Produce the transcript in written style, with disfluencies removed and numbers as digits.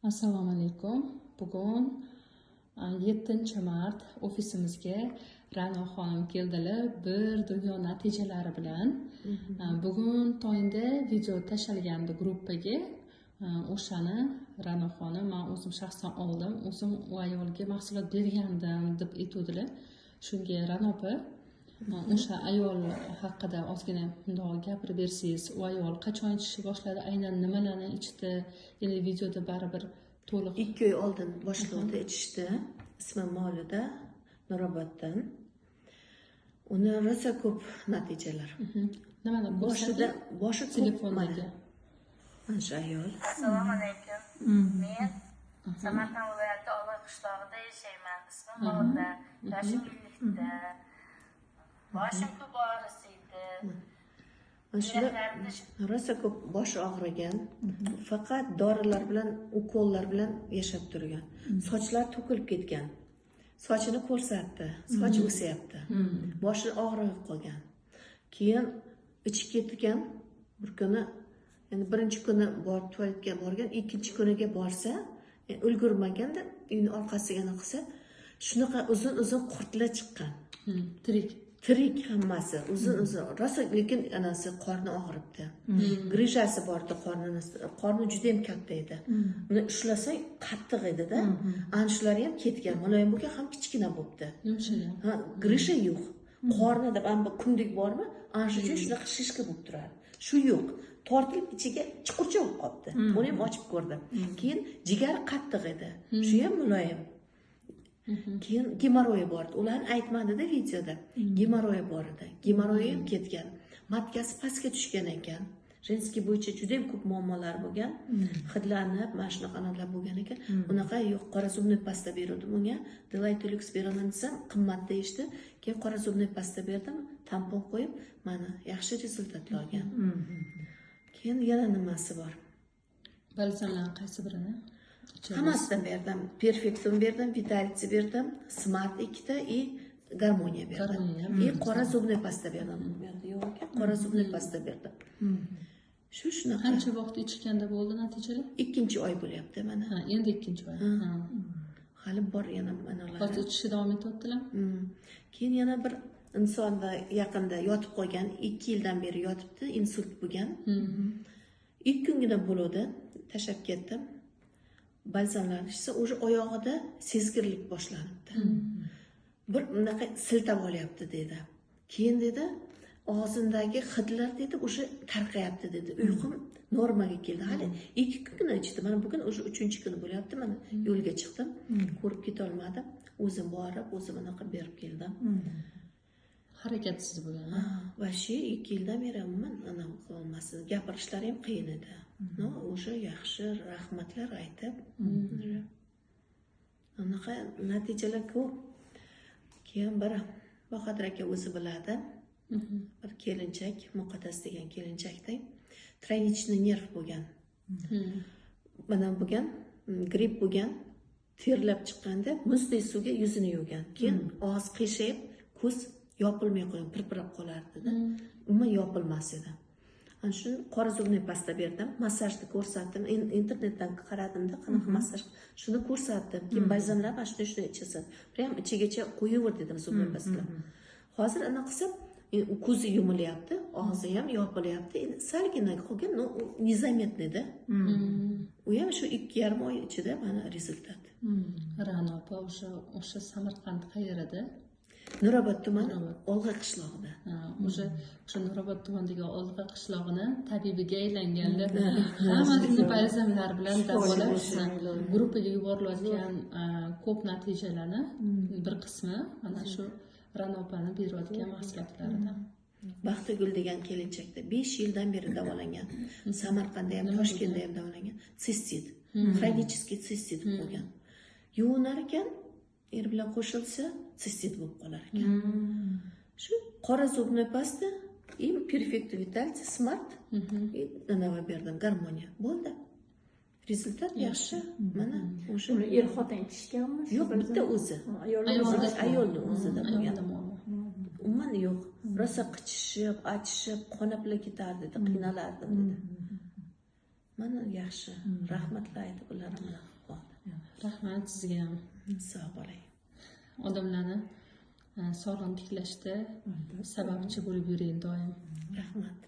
Assalomu alaykum. Bugun 7 mart ofisimizga Ra'no xonim keldilar bir dunyo natijalari bilan. Bugun tongda video tashalgandi gruppaga. O'shani Ra'no xonim, man o'zim shaxsan oldim, o'zim u ayolga mahsulot bergandim deb aytuvdilar. Shunga, Ra'no opa, o'sha ayol haqida ozgina bundoq gapirib bersangiz, u ayol qachon ichishni boshladi, aynan nimalarni ichdi, endi videoda baribir to'liq. 2 oy oldin boshladi ichishni. Ismi Mavluda, Nuroboddan. Uni rosa ko'p natijalar. Nimani boshida boshi ko'p. Telefondagi. Mana shu ayol. Assalomu alaykum. Men Samarqand viloyati Olg'a qishlog'ida yashayman. Ismim Mavluda. Yoshim 50da. Boshim ko'p og'risiydi. Mana shunda Yuraklarimda rosa ko'p boshi og'rigan, faqat dorilar bilan, ukollar bilan yashab turgan. Sochlari to'kilib ketgan, sochini ko'rsatdi, soch o'syapti. Boshi og'rib qolgan. Keyin ichib ketgan bir kuni. Endi birinchi kuni borib tualetga borgan, ikkinchi kuniga borsa, ulgurmaganda, uyni orqasiga anaqa qilsa, shunaqa uzun uzun qurtlar chiqqan. Tirik. Tirik hammasi, uzun uzun rosa. Lekin anasi qorni og'ribdi, грыжа si bor edi qornini, qorni judayam katta edi. Uni ushlasang, qattiq edida. Ana shulari ham ketgan, muloyim bo'lgan ham, kichkina bo'libdi. Yumshagan. Ha, грыжа yo'q qornida. Mana bu kundik bormi, ana shu joy shunaqa шишка bo'lib turadi, shu yo'q, tortilib ichiga chuqurcha bo'lib qolibdi. Uni ham ochib ko'rdim. Keyin jigari qattiq edi, shu ham muloyim. Keyin gemorroyi bor edi, ularni aytmadida videoda. Gemorroyi bor edi, gemorroyi ham ketgan. Матка si pastga tushgan ekan. Женский bo'yicha juda yam ko'p muammolar bo'lgan, hidlanib, mana shunaqa anaqalar bo'lgan ekan. Unaqa yo'q. Qora зубной pasta beruvdim unga. Delight Lux beraman desam, qimmat deyishdi. Keyin qora зубной pasta berdim, tampon qo'yib, mana yaxshi результат lar olgan. Keyin yana nimasi bor? Balzamlarni qaysi birini ichirasiz? Hammasidan berdim. Perfektum berdim, Vitality berdim, Smart ikkita и Garmoniya berdim. Garmoniya. И qora зубной pasta berdim. Bu yerda yo'q ekan, qora зубной pasta berdim. Shu shunaqa. Qancha vaqt ichganda bo'ldi natijalar? Ikkinchi oy bo'lyapti mana. Ha, endi ikkinchi oy. Ha. Hali bor yana manalar. Hozir ichishni davom etyaptilar? Keyin yana bir insonda yaqinda yotib qolgan, 2 yildan beri yotibdi, insult bo'lgan. 2 kungina bo'ldi, tashlab ketdim. Balzamlarni ichsa, уже oyog'ida sezgirlik boshlanibdi. Bir bunaqa siltab olyapti dedi. Keyin dedi, og'zimdagi hidlar dedi, уже tarqayapti dedi. Uyqum normaga keldi. Hali 2 kungina ichdi. Mana bugun уже uchinchi kuni bo'lyapti. Mana yo'lga chiqdim, ko'rib ketolmadim. O'zim borib, o'zim anaqa berib keldim. Harakatsiz bo'lgan. Ha, вообще 2 yildan beri umuman anaqa qilolmas edi, gapirishlari ham qiyin edi. Но уже yaxshi, rahmatlar aytib. Anaqa natijalar ko'p. Keyin bir Bahodir aka o'zi biladi, bir kelinchak, Muqaddas degan kelinchakda тройничный нерв bo'lgan. Mana bo'lgan, gripp bo'lgan. Terlab chiqqanda muzdek suvga yuzini yuvgan. Keyin og'iz qiyshayib, ko'z yopilmay qolgan, pirpirab qolardida, umuman yopilmas edi. Ana shuni qora зубной pasta berdim, massajni ko'rsatdim. Internetdan qaradimda, qanaqa massaj, shuni ko'rsatdim. Keyin balzamlar, mana shuni, shuni ichasan, прям ichigacha qo'yaver dedim зубной pasta. Hozir anaqa qilsam, u ko'zi yumilyapti, og'zi ham yopilyapti. Endi salgina qolgan, но u незаметный da. U ham shu 2,5 oy ichida mana результат. Ra'no opa, o'sha Samarqand qayerida? Nurobod tumani, Nurobod. Olg'a qishlog'ida. Ha, o'sha Nurobod tumanidagi Olg'a qishlog'ini tabibiga aylanganlar, hammasini balzamlar bilan davolab, gruppaga yuborilayotgan ko'p natijalarni bir qismi mana shu Ra'no opani berayotgan mahsulotlaridan. Baxtigul degan kelinchakda 5 yildan beri davolangan. Samarqandda ham, Toshkentda ham davolangan. Sistit, хронический sistit bo'lgan. Yuvinar ekan, er bilan qo'shilsa, sistit bo'lib qolar ekan. Shu qora зубной pasta и Perfecto Vitality, Smart и anavi berdim, Garmoniya. Bo'ldi, результат yaxshi, mana o'sha. Uni er xotin ichishganmi shu Yo'q, balzam? Bitta o'zi. Ha, ayolni Ayolda. o'zi. Ayolni o'zida bo'lgan. Ayolda muammo. Umuman yo'q, rosa qichishib, achishib, qonabla ketardi dedi, qiynalardim dedi. Mana yaxshi, rahmatlar aytib, ular ham bunaqa qilib qoldi. Rahmat sizga ham. Sog' bo'ling. Odamlarni sog'lig'ini tiklashda sababchi bo'lib yuring doim. Rahmat.